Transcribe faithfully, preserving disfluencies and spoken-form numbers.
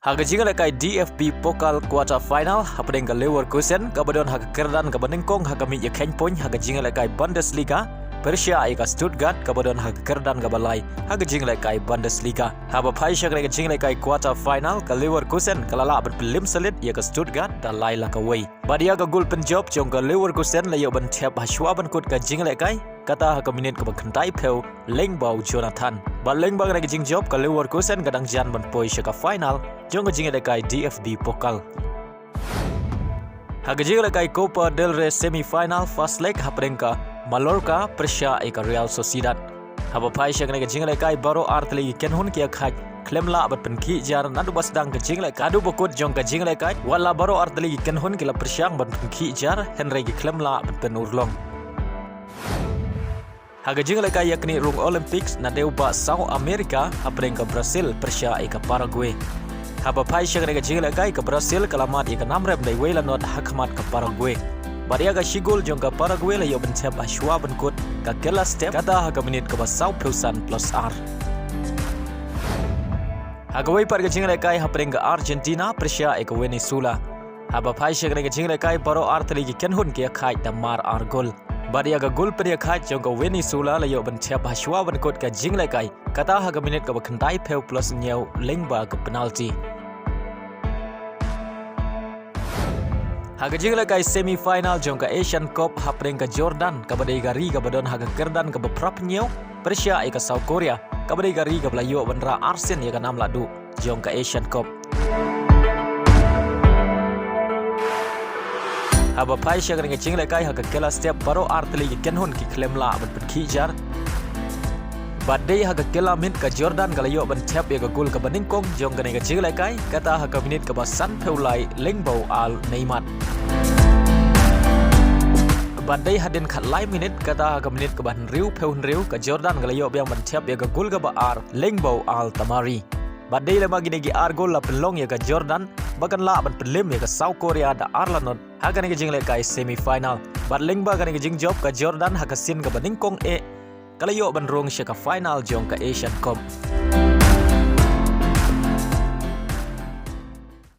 Ha ka jingïalehkai D F B Pokal quarter final, hapdeng ka Leverkusen kaba don ha ka kyrdan kaba nyngkong ha ka miej ïakheiñ point ha ka jingïalehkai Bundesliga, pyrshah ïa ka Stuttgart kaba don ha ka kyrdan kaba lai ha ka jingïalehkai Bundesliga. Haba phai sha kane ka jingïalehkai quarter final, ka Leverkusen ka la lah ban pynlip syllit ïa ka Stuttgart da lai la kawei. Bad ïa ka gol pynjop jong ka Leverkusen la ïoh ban thep ha shuwa ban kut ka jingïalehkai, kata ha ka minit kaba khyndaiphew lyngba u Jonathan. Bad lyngba kane ka jingjop, ka Leverkusen ka dang jan ban poi sha ka final jong ka jingïalehkai D F B Pokal. Ha ka jingïalehkai Copa del Rey semi final first leg, hapdeng ka Mallorca pyrshah ïa ka Real Sociedad. Haba phai sha kane ka jingïalehkai, baroh artylli ki kynhun ki ïakhaid khlem lah ban pynkhih jar naduh ba sdang ka jingïalehkai haduh ba kut jong ka jingïalehkai. Wat la baroh artylli ki kynhun ki la pyrshang ban pynkhih jar, hynrei ki khlem lah ban pynurlong. Ha ka jingïalehkai ïaknieh rung Olympics na dewbah South America, hapdeng ka Brazil pyrshah ïa ka Paraguay. Haba phai sha kane ka jingïalehkai, ka Brazil ka la mad ïa ka namrem da iwei la nod ha khmat ka Paraguay. Bad ïa ka shi gol jong ka Paraguay la ïoh ban thep ha shuwa ban kut ka kylla step, kata ha ka minit kaba sawphew san plus ar. Ha kawei pat ka jingïalehkai, hapdeng ka Argentina pyrshah ïa ka Venezuela. Haba phai sha kane ka jingïalehkai, baroh artylli ki kynhun ki ïakhaid da mar ar gol. Bad ïa ka gol pynïakhaid jong ka Venezuela la ïoh ban thep ha shuwa ban kut ka jingïalehkai, kata ha ka minit kaba khyndaiphew plus hynñiew lyngba ka penalty. Ha ka jingïalehkai semi final jong ka Asian Cup, hapdeng ka Jordan kaba dei ka ri kaba don ha ka kyrdan kaba phraphew hynñiew pyrshah ïa ka South Korea, kaba dei ka ri kaba la ïoh ban rah arsien ïa ka nam lahduh jong ka Asian Cup. Haba phai sha kane ka jingïalehkai, ha ka kylla step baroh artylli ki kynhun ki khlem lah ban pynkhih jar. Bad dei ha ka kylla miet ka Jordan ka la ïoh ban thep ïa ka gol kaba nyngkong jong kane ka jingïalehkai, kata ha ka minit kaba sanphew lai lyngba u Al Neymar. Bad dei hadien khatlai minit, kata ha ka minit kaba hynriewphew hynriew, ka Jordan ka la ïoh biang ban thep ïa ka gol kaba ar lyngba u Al Tamari. Bad dei lem bad kine ki ar gol la pynlong ïa ka Jordan ba kan lah ban pynlip ïa ka South Korea da ar la nod ha kane ka jingïalehkai semi final. Bad lyngba kane ka jingjop, ka Jordan ha ka sien kaba nyngkong eh ka la ïoh ban rung sha ka final jong ka Asian Cup.